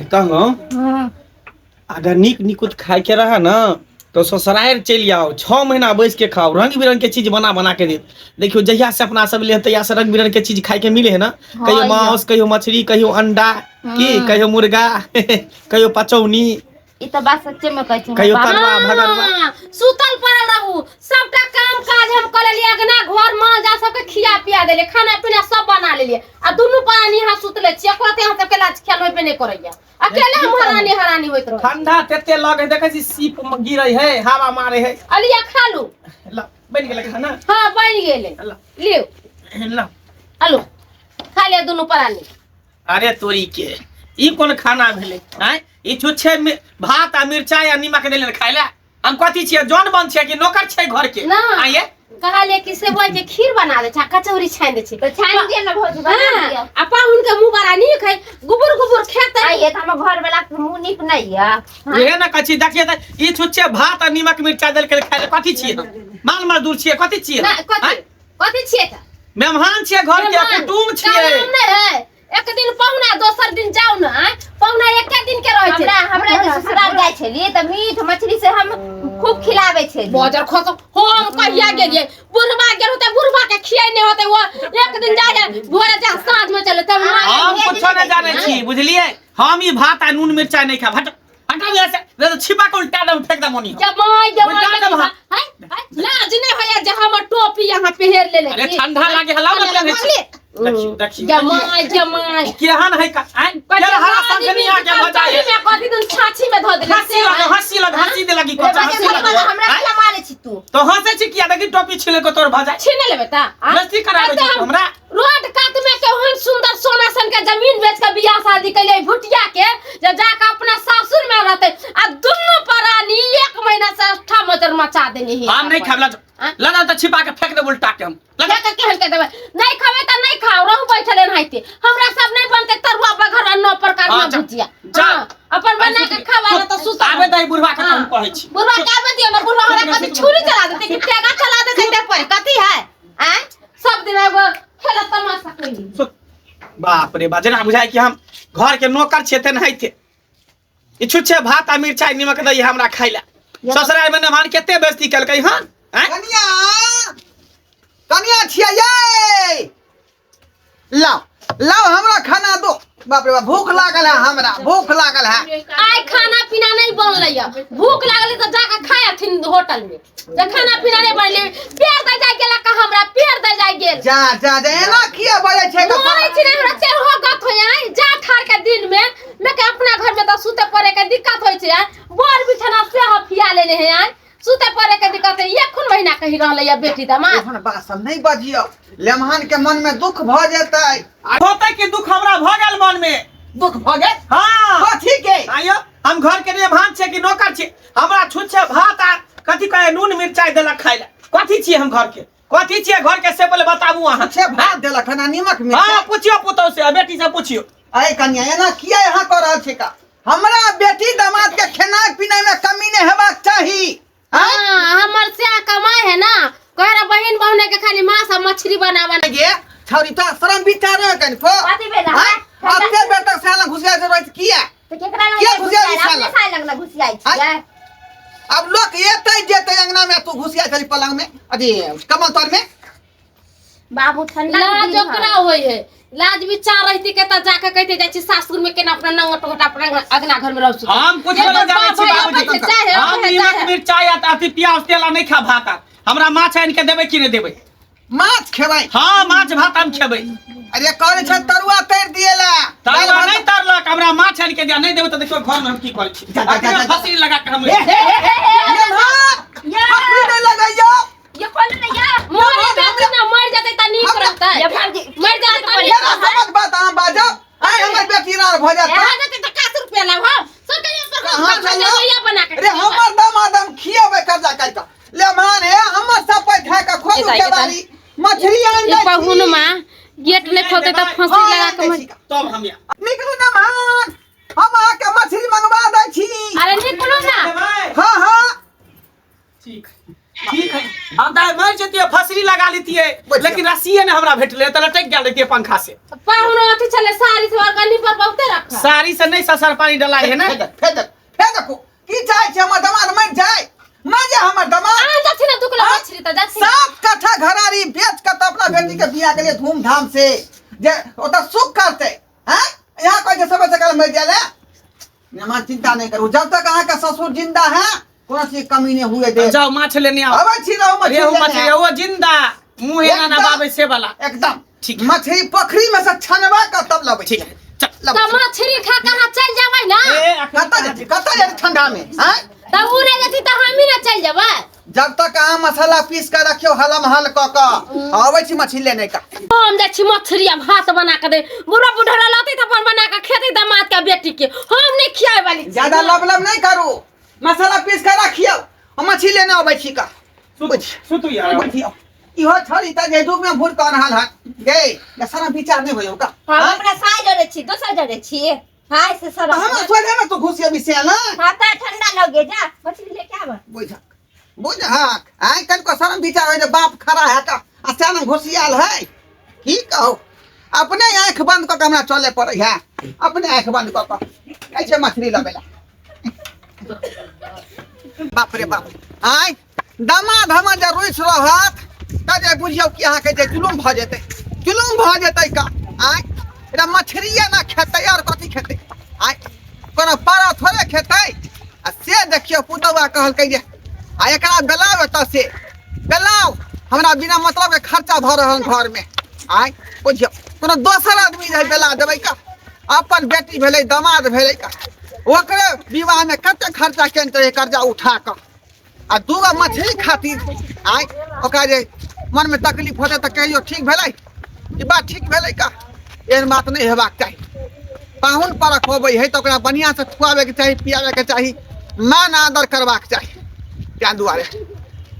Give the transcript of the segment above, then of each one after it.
कहलहुँ हाँ अगर नीक निकुत खाय के रहा ना तो ससुराल चलि आओ 6 महीना बैस के खाओ, रंग बिरंग के चीज बना बना के देत। देखियो, जहिया से अपना सब ले तहिया से रंग बिरंग के चीज खाय के मिले है ना। कहियो मांस, कहियो मछली, कहियो अंडा की, कहियो मुर्गा, कहियो पचौनी। ई तऽ बात सच्चे में कहै छै। कहियो तरुआ भगरुआ। हाँ, सुतल पड़ल रहू, सबटा काम काज हम कऽ लेलियै, अगना घर माल जाल सबके खिया पिया देलियै, खाना पीना सब बना लेलियै आ दुनू प्राणी यहाँ सुतले छियै। एको रत्ती अहाँ सबके लाज ख्याल होइबे नहि करैया। अकेले हम हरानी हरानी होइत रहै। ठंडा तेते लगे, देखै छी सीप में गिरै है, हवा मारे है। अलिया, खा लू। ल, बनि गेलै खाना। हाँ, बनि गेलै। ल। लिउ। ल। आलू खा लिअ दुनू प्राणी। अरे तोरी के, ई कोन खाना भेलै आँय? ई छुच्छे भात आ मिरचाई आ नीमक देले खाय ले। हम कथी छियै, जौन बन छियै कि नौकर छियै घर के? ना। आइए। कहलियै कि सेवई के खीर बना दै छै आ कचौड़ी छानि दै छै। तऽ छानि दिअ ने भौजी, बना दिअ। आ पाहुन के मुँह बड़ा नीक है, गुबुर गुबुर खेतै। आइए तऽ हमर घर वाला के मुँह नीक नहि यऽ? इहे ने कहै छी, देखिए तऽ ई छुच्छे भात आ नीमक मिरचाई देलकै खाय ले। कथी छियै हम, माल मजदूर छियै? कथी छियै ना हम? कथी आँय? कथी छियै तऽ? मेहमान छियै घर के। मेहमान। कुटुम छियै। कलाम नहि है, एक दिन पहुना दोसर दिन जाउ ने। आँय, पहुना एके दिन के रहै छै। हमरा हमरा जे ससुराल जाइ छलियै तऽ मीट मछली से हम खूब खिलाबै छलियै। बजर खसो, हम कहिया गेलियै? बुढ़बा गेल होतै, बुढ़बा के खियाइ नहि होतै। वो एक दिन जाय जाय भोरे जा, साँझ में चले तब। हम कुछो नहि जानै छी, बुझलियै? हम ई भात आ नून मिरचाई नहि खायब। हट, हटाउ यहाँ से, नहीं तो छिपा के उल्टा दम फेंक दम ओनी। जमाई जमाई। उल्टा दम, हाँ। हाय, हाय, लाज नहीं होया जे हमर टोपी यहाँ पहिर लेले अरे छी? ठंडा लागे हलाउ ना, केहन छै? देखियौ, देखियौ। जमाई जमाई। केहन है का आँय? केहन हरा संखनी आके भऽ जाए। में कथी दिन छाछी में धो देले। हंसी लगे, हंसी लगे, हंसी दे लगी कोचा, हंसी लगे। हमरा आँय? किया मारै छी तू? तो हंसे छी किया? देखी, टोपी छिले के तोर भऽ जाए। छीन लेबे ता? बेइज्जती कराबै छी तू हमरा। रोड कात में के ओहन सुंदर सोना सन के जमीन बेच के बियाह शादी कैले भुटिया के, जे जाके अपना सासुर में रहते आ दुनू प्राणी एक महीना से अष्टा मजर मचा देने ही। हम नहीं खाब। आँय? लगा तऽ छिपा के फेंक देब उल्टा के हम। लगा। के केहन के देबै? नहीं खाबै तऽ नहीं खाओ, रहू बैठल एनाहिते। हमरा सब नहीं बनते तरुआ बघर आ नौ प्रकार हाँ, के जा, भुजिया। जा। हाँ, अपन बना के खावा ना तऽ सुत। आबे दही बुढ़वा के, हम कहै छी। बुढ़वा के आबे दियौ ना। बुढ़वा हमरा कथी छुरी चला देतै कि टेगा चला देतै देह पर? कथी है आँय? सब दिन एगो खेल तमाशा कैली। बाप रे बा, जेना बुझाय कि हम घर के नौकर छियै तेनाहिते। ई छुच्छे भात आ मिरचाई नीमक दैया हमरा खाइ ला। ससुराल में मेहमान कते बेइज्जती केलकै हन, आँय? कनिया, कनिया छियै ये, लाओ लाओ, हमरा खाना दो। बाप रे बाप, भूख लागल है, हमरा भूख लागल है। आइ खाना पीना नहीं बनलै या, भूख लागलै तऽ जाके खाय अथिन होटल में। जे खाना पीना नहीं बनलै, पेड़ दे जाय गेला का, हमरा पेड़ दे जाय गेल। जा जा जा, एना किया बजै छै? मरै छी ने, हमरा चेरहो गत होय आइ जा ठार के दिन में मैं के अपना घर में तऽ सुते पड़े के दिक्कत होय छै आइ। बोर बिछाना से हफिया लेने है आइ, सुते पड़े के दिक्कत है। एखन महीना कही रहलै या बेटी दामाद। एहन बात सब नहीं बजियौ, लेमहान के मन में दुख भऽ जेतै। होतै कि दुख? हमरा भऽ गेल मन में। दुख भऽ गेल? हाँ। कथी के? आइयो, हम घर के मेहमान छियै कि नौकर छियै? हमरा छुच्छे भात आ कथी कहे नून मिरचाई देलक खाय ला। कथी छियै हम घर के? कथी छियै घर के, से पहिले बताबू अहाँ। छे भात देलक हन आ नीमक हाँ। मिर्चाई? पुछियो पुतहु से आ बेटी से पुछियो। अरे कनिया, एना किया यहाँ कऽ रहल छी का? हमरा बेटी दामाद के खेनाइ पिनाइ में कमी नहीं हेबाक चाही। आँय? हाँ, हमर से कमाई है ना, कह रहा बहन बहुने के खाली मांस आ मछली बना बना। गे छौरी, तो शरम विचार है कनिको? कथी भेल? आँय? अते बेर तक साला घुसिया से रहै किया? तऽ केकरा लग किया घुसियाइ घुसियाइ? साला? अपने साल लग ने घुसियाइ छियै। अब लोग एतै जेतै अंगना में, तू घुसिया छली पलंग में, अथी कमल तर में। बाबू, ठंडा के लाज दिन ओकरा है। होय है। लाज विचार रहती के तऽ जाके कहते जाइ छी सासुर में केना अपना नंगट गोटा अपना अगना घर में रहू। हम कुछ नहीं जानै छी बाबूजी। हम नीमक मिरचाई आ अथी प्याज तेल आ नहि खा भात आ। हमरा माछ आनि के देबै कि नहि देबै? माछ खेबै? हाँ, माछ भात हम खेबै। अरे कहै छै तरुआ तैर दिएला। तरुआ नहि तरलक, हमरा माछ आनि के दिया। नहि देबै तऽ देखियौ घर में हम की करै छी। जा, जा, जा, जा। फसरी लगा के हम फसरी नहि लगैयौ। ये खोल ने या। मर जेतै ना, मर जेतै तऽ नीक रहतै। ये भाभी। मर जेतै तऽ नीक केना समझ बात अहाँ बाजब? आइ हमर बेटी रार भऽ जायत। भऽ जेतै तऽ कास रुपया लाब हम सब के कहाँ चलौ? बना के अरे हमर दमादम खियेबै कर्जा काटि कऽ। लेमान हे, हमर सब पैसा खा कऽ खोलू एतऽ, एतऽ। केबाड़ी, मछली आनि ई दै छी। पहुन माँ गेट नहि खोलतै तऽ फांसी हाँ, लगा आनि के दै मर छी। तब हम या निकलू नमहान, हम अहाँके मछली मंगवा दै छी। अरे निकलू ना। हाँ हाँ। ठीक ठीक है, हम तऽ मर जतियै, फसरी लगा लेतियै, लेकिन रस्सिए ने हमरा भेटलै तऽ लटकि गेल रहितियै पंखा से। पाहुन अथी छलै साड़ी से अरगनी पर बहुते रखा। साड़ी से नहीं ससर पानी डलाई है ना। फेर देख, फेर देख, फेर देखू की चाहै छी हमर दमाद मरि जाय, मरि जाय हमर दमाद। अहाँ जाथि ना 2 किलो मछली तऽ जाथि। 7 कट्ठा घरारी बेच के तऽ अपना बेटी के बियाह के लिए धूमधाम से जे ओतऽ सुख करतै। हैं यहाँ कहै छै समय से काल मरि जाय ले। नेमा चिंता नहीं करू, जब तक अहाँ के ससुर जिंदा है कोनो चीज कमी नहीं हुए दे। जाओ माछ लेने आओ। अबै छी रहू मछली रेहू लेने मछली आओ। ओ जिंदा मुंह एना ना एकदम। बाबे से वाला। एकदम ठीक है। मछली पोखरी में से छनवा के तब लबै। ठीक है चल। लबै। तऽ मछली खा के अहाँ चलि जेबै ना? ए, अखन कतऽ जेतै, कतऽ जेतै ठंडा में? हैं? तऽ उ नहि जेतै तऽ हमही ने चलि जेबै। जब तक अहाँ मसाला पीस के रखियो हलम हल क क आबै छी मछली लेने का। हम जाइ छी मछली आ भात बना के दे, बुढ़ा बुढ़ा लतै तऽ अपन बना के खेतै दामाद के बेटी के, हम नहि खियाए वाली छी। ज्यादा लब लब नहीं करू, मसाला पीस के रखियो, हम मछली लेने आबै छी का। बुझ सुतू यार। बुझियो इहो छड़ी त जे दुख में भूर कन हाल है गे, ये सारा विचार नहीं होयो का। हम अपना साय जरे छी, दोसर जरे छी। हाय से सारा। हम सोझे में तो घुसियो बिसेल ना। हां त ठंडा लगे, जा मछली लेके आब। बुझ बुझ हक आइ कल को शरम विचार होय जे बाप खड़ा है का आ सेन घुसियाल है। की कहू अपने आंख बंद क के हमरा चले पड़े है, अपने आंख बंद क के ऐसे मछली लबेला। बाप रे बाप, आइ दामाद हमर जे रुसि रहत त जे बुझियौ कि अहाँके जे जुलुम भऽ जेतै, जुलुम भऽ जेतै का। आइ एकरा मछलिए ना खेतै और कथी खेतै? आइ कोनो पारा थोड़े खेतै। आ से देखियौ पुतौआ कहलकै जे आ एकरा बेलाउ एतऽ से बेलाउ, हमरा बिना मतलब के खर्चा भऽ रहल घर में। आइ बुझियौ कोनो दोसर आदमी जे बेला देबै का, अपन बेटी भेलै दामाद भेलै का, ओकरे विवाह में कते खर्चा केने रहै कर्जा उठा कऽ, आ दूगो मछली खातिर आइ ओकरा जे मन में तकलीफ होतै तऽ कहियो ठीक भेलै ई बात ठीक भेलै का? एहन बात नहीं हेबाक चाही। पाहुन परख अबै है तऽ ओकरा बढ़िआँ से खुआबैके चाही, पियाबैके चाही, मान आदर करबाक चाही। ताहि दुआरे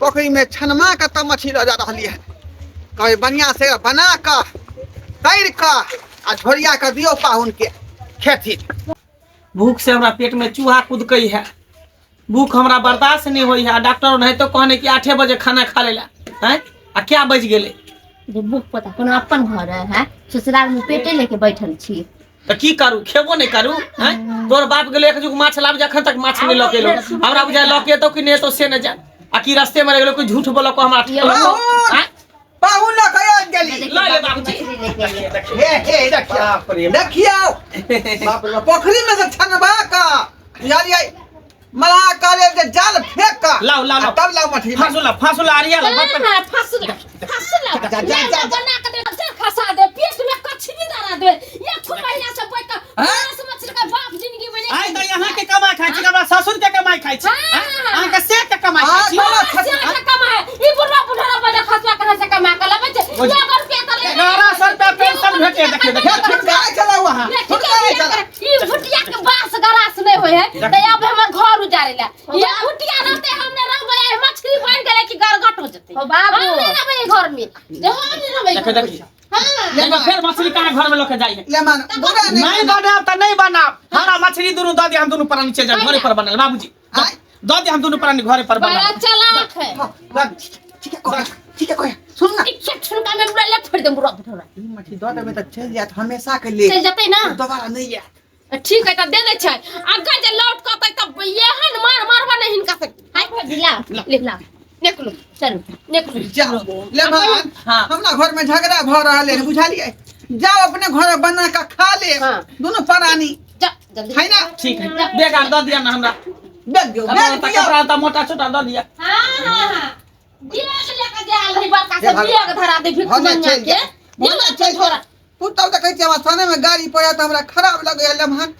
पोखरिमे छनमा कऽ तब मछली लऽ जा रहलियै हन, कहबै बढ़िआँ से बना कऽ तैर कऽ आ झोरिया कऽ दियौ पाहुन के खेथिन। भूख से हमरा पेट में चूहा कुदकै है, भूख हमरा बर्दाश्त नहीं होई है। डॉक्टर नहीं तो कहने कि 8 बजे खाना खा लेला हैं, आ क्या बज गेलै? जे भूख पता कोनो अपन घर है, हैं ससुराल में पेटे लेके बैठल छी त की करू, खेबो नहीं करू हैं? तोर बाप गेलो एक जुग माछ लाब, जखन तक माछ नहीं लके एलो हमरा बुझाय लके एतौ कि नहीं एतौ से नहीं जान, आ की रास्ते में रह गेलो कोई झूठ बोलको हमरा पाहुन! हैं? पाहुन लऽ कऽ आबि गेली। लऽ ले बाबूजी। हे हे देखियौ बाप रे। देखियौ बाप रे, पोखरी में से छनबा कऽ बुझलियै मलाह करे जे जाल फेंक कऽ लाओ, लाओ, लाओ। आ तब लाओ मछली। फांसुला, फांसुला, आरिया लाओ, बाप रे। हाँ, फांसुला, फांसुला। जा, जा, जा, जा। बना के दे, जा खसा दे, पेट में कछुआ दरा दे। एक ठो महीना से बैठ के मांस मछली के बाप जिंदगी में नहीं आइ तऽ यहाँ के कमाई खाइ छी, हमरा ससुर के कमाई खाइ छी। हाँ। अहाँ के से के कमाई खाइ छी। हाँ, हाँ, से के कमाई। ई बुढ़वा बुढ़वा बजा खसुआ कहाँ से कमा के लाबै छै? बुझ- एगो रुपया तऽ ले। 1100 रुपया पेंशन भेटे, देखियौ, देखियौ। हे, छुटकारा चलाउ अहाँ, ले, ठीक छुटकारा है, चलाउ। ई भुटिया के बांस गरास नहीं होय है, तऽ अब हमर घर उजाड़े ला। ये भुटिया रहते हमने रहबै, आइ मछली बनि गेलै कि गरगट हो जेतै। हो बाबू। हम नहि रहबै एहि घर में। जे हम नहि रहबै देखियौ, घर में। देखियौ। हाँ। देखियौ, फेर मछली कहाँ घर में लऽ के जाइ है? ले मान, बुरा नहीं नहीं बनाब तऽ नहीं बनाब, हमरा मछली दुनू दऽ दिअ, हम दुनू प्राणी चलि जायब घरे पर बनल। बाबूजी आँय? दऽ दिअ, हम दुनू प्राणी घरे पर बड़ा बनल। चालाक है। हाँ, हाँ, ठीक है, कोई, ठीक है, कोई, सुन ना। एक छुनका में बुरा ले फोड़ दे बुरा बुढ़वा। ई मछली दऽ देबै तऽ चलि जायत हमेशा के लेल। चलि जेतै ना? दोबारा नहीं आयत। ठीक है तऽ दे दै छै। अगर जे लौट कऽ अतै तऽ एहन मार मारबा नहि हिनका से। हाय भौजी, लाओ, ले, लाओ। निकलू, चलू। निकलू। जाओ, ले मान, हाँ। हमरा घर में झगड़ा भऽ रहल है, बुझलियै? जाओ अपने घर में बना कऽ खा ले, हाँ। दुनू प्राणी। जा, जल्दी। है ना? ठीक है, बैग आर दऽ दिअ ना हमरा। बैग दियौ, कपड़ा बैग लत्ता, दियौ। कपड़ा लत्ता मोटा छोटा दऽ दिअ। हाँ, हाँ, हाँ। बैग लेके जायल रही बड़का से हे भगवान। बैग धरा दे भिख भले मंगा चलि के। जाए, भले चलि जाए। पुतहु देखै छियै हमरा थाने में गाड़ी पड़त तऽ हमरा खराब लगैया लम्हन,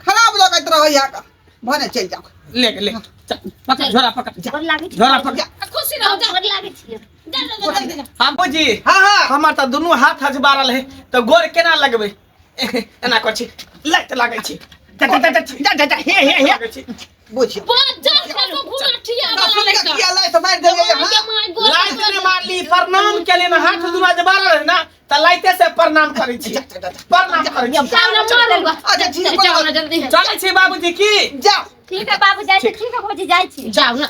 खराब लगैत रहैया का। भने चलि जाउ। ले ले, चल, पकड़, झोरा पकड़, गोर लागै छी। झोरा पकड़। खुशी रहू, जा। गोर लागै छी। जा, जा, जा, जल्दी जा। हाँ बाबूजी। हाँ, हाँ। हमर तऽ दुनू हाथ हजबारल है, तऽ गोर केना लगबै? एना करै छी, लाइट लागै छी। जा, जा, जा, जा, जा, जा, जा, हे, हे, हे। लागै छी। बुझियौ। बज्जर से तो घुमा ठिया वाला ससुर के लड़का। किया लाइट मारि देलियै माय के अहाँ? My गोर लाइट नहि मारली, प्रणाम केलियै ना, हाथ दुनू हजबारल है ना, तऽ लाइटे से प्रणाम करै छी। जा, जा, जा, जा। प्रणाम करै छी। जाओ ना, मारूंगा। अच्छा, ठीक है, जाओ ना, जल्दी। चलै छी बाबूजी की? जाओ। ठीक है बाबू, जाइ छी। ठीक है भौजी, जाइ छी। जाओ ना।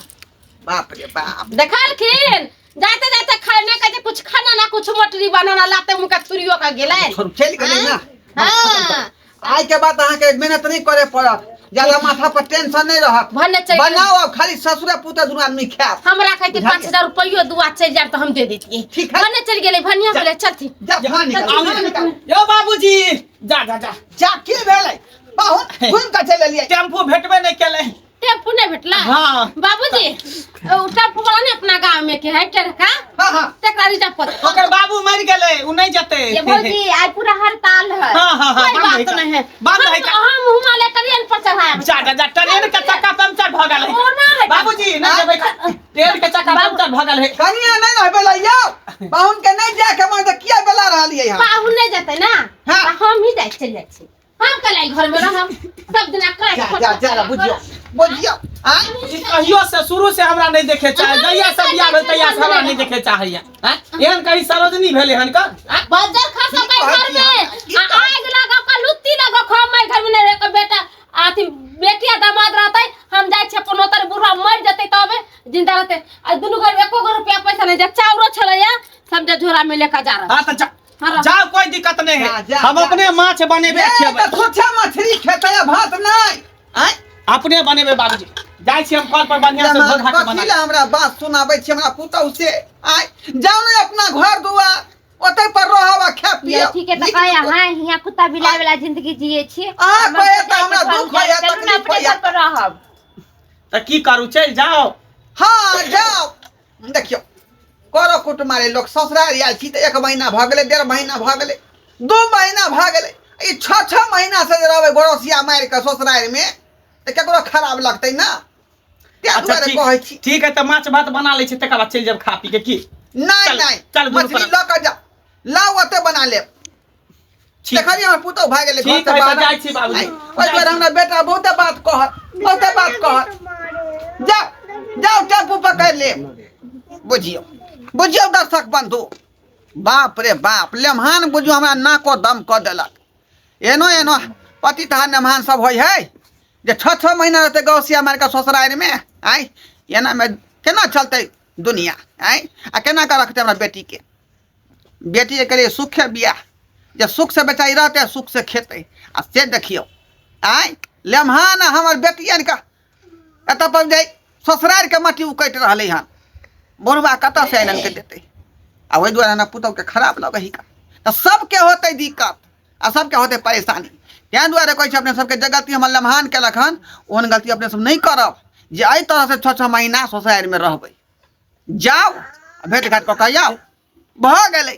बाप रे बाप। देखलखिन? जाते जाते खाए नहीं कहते कुछ खाना ना कुछ मटरी बनाना लाते मुँह का छुरियो का गेलै। छोड़ू, चलि गेलै ना। हाँ। आइ के बाद अहाँके मेहनत नहि करे पड़त, ज्यादा माथा पर टेंशन नहीं रहत। भने चलि गेलै। बनाओ अब खाली ससुरे पुतोह दुनू आदमी खायब। हमरा कहती बुझलियै? 5000 रुपयो दुआ चलि जायब तऽ हम दे देतियै। ठीक है। भने चलि गेलै, भनिया गेलै, चलथिन। जा, भान निकाल, आउ। भान निकाल। यौ बाबूजी, जा जा जा। जा, की भेलै पाहुन? घुमि कऽ चलि एलियै। टेम्पू भेटबे नहि केलै। टेम्पू नहीं भेटला? हाँ। बाबूजी, ओ टेम्पू वाला ने अपना गांव में के है टेरका? हाँ, हाँ। तेकरा रिजर्व पर। ओकर बाबू मरि गेलै, उ नहीं जेतै। ये भौजी आइ पूरा हड़ताल है। हाँ, हाँ, हाँ, कोई बंद बात है का। नहीं है। बंद है का। हम हुमा ले ट्रेन पर चढ़ाएब। जा जा जा, ट्रेन के चक्का पंचर भ गेलै। ओ ना है। बाबूजी नहीं जेबै का। ट्रेन के चक्का पंचर भ गेलै। कनिया नहीं रहबै लइयौ, पाहुन के नहीं जाय के मन तऽ किया बेला रहलियै यहाँ? पाहुन नहीं जेतै ना? हाँ। तऽ हम ही जाइ चलि जाइ छी। हम कल घर में रहब सब दिना काट जा जा जा, बुझियौ बुझियौ आँय? ई कहियो से शुरू से हमरा नहीं देखे चाहे, जहिया से बियाह भेल तहिया से हमरा नहीं देखे चाहैया। आँय? एहन कहीं सरोजनी भेलै हन का? आँय? बजर खसो की के कहै घर छी में अहाँ? की आ कहै आग लगो का लुत्ती लगो खो मैं घर में नहीं रह के बेटा अथी बेटिया दामाद रहतै, हम जाइ छियै अपन ओतऽ, बुढ़वा मरि जेतै तबे जिंदा रहतै। आ दुनू घर में एको गो रुपया पैसा नहीं, जे चाउरो छलैया सब जे झोरा में लेके जा रहल। हाँ तऽ जा। हाँ, जाओ, कोई दिक्कत नहीं है। जा, जा, हम जा। अपने माछ बनेबे ए, खेबै। तऽ छोटा मछली खेतै आ भात नहि। आँय? अपने बनेबे बाबूजी, जाइ छी हम कल पर बढ़िया से धो धा के कथी बना। लए हमरा बात सुनाबै छी हमरा पुतहु से? आँय, जाउ ने अपना घर दुआर, ओतै पर रहब आ खायब ये पियब। ठीक है तऽ नीक कहे नीक। अहाँ हियाँ कुत्ता बिलाय वाला जिंदगी जिए छी। अहाँ हमर कहै तऽ बेटा हमरा के घर दुख होइया, चलू ने तकलीफ अपने होइया। घर पर रहब। तऽ की करू, चलि जाओ। हाँ जाओ। देखियौ करो कुटुमारे लोक, ससुराल आयल छी तऽ 1 महीना भऽ गेलै, 1.5 महीना भऽ गेलै, 2 महीना भऽ गेलै, ई 6-6 महीना से जे रहबै गोरसिया मारि कऽ ससुरारिमे तऽ केकरो खराब लगतै ना, ताहि अच्छा दुआरे ठीक कहै छी। ठीक है, तऽ माछ भात बना लै छी, तकर बाद चलि जायब खा पी के की। नहि चल, नहि, चल दुनू मछली पर। लऽ कऽ जाउ, लाउ ओतै बना लेब। ठीक। देखलियै हमर पुतहु भए गेलै घर ठीक से है, तऽ बाहर। जाइ छी बाबूजी। आइ, ओहि दुआरे हमरा बेटा बहुते बात कहत, बहुते बात कहत। जाउ जाउ, टेम्पू पकड़ि लेब। बुझियौ बुझियौ दर्शक बंधु, बाप रे बाप, लेमहान बुझियौ हमरा नाको दम कऽ देलक। एनो एनो पति तहा नेमहान सब होइ है जे 6-6 महीना रहतै गौसिया मारि कऽ ससुरारिमे। आँय, एनामे केना चलतै दुनिया? आँय, आ केना कऽ रखतै हमरा बेटीके? बेटीके करियै सुखे बियाह, जे सुख से बेचारी रहतै, सुख से खेतै। आ से देखियौ आँय, लेमहान हमर बेटियन के एतऽ पर जे ससुरारिके माटि उकटि रहलै हन, बुढ़बा कतऽसँ आनि आनिके देतै? आ ओहि दुआरे हमरा पुतहुके खराब लगै हिका। तऽ सबके होतै दिक्कत आ सबके होतै परेशानी। ताहि दुआरे कहै छी अपने सबके, जे गलती हमर लेमहान केलक हन ओहन गलती अपने सब नहि करब जे एहि तरहसँ 6-6 महीना ससुरारिमे रहबै। जाउ भेट घाट कऽ के आउ, भऽ गेलै।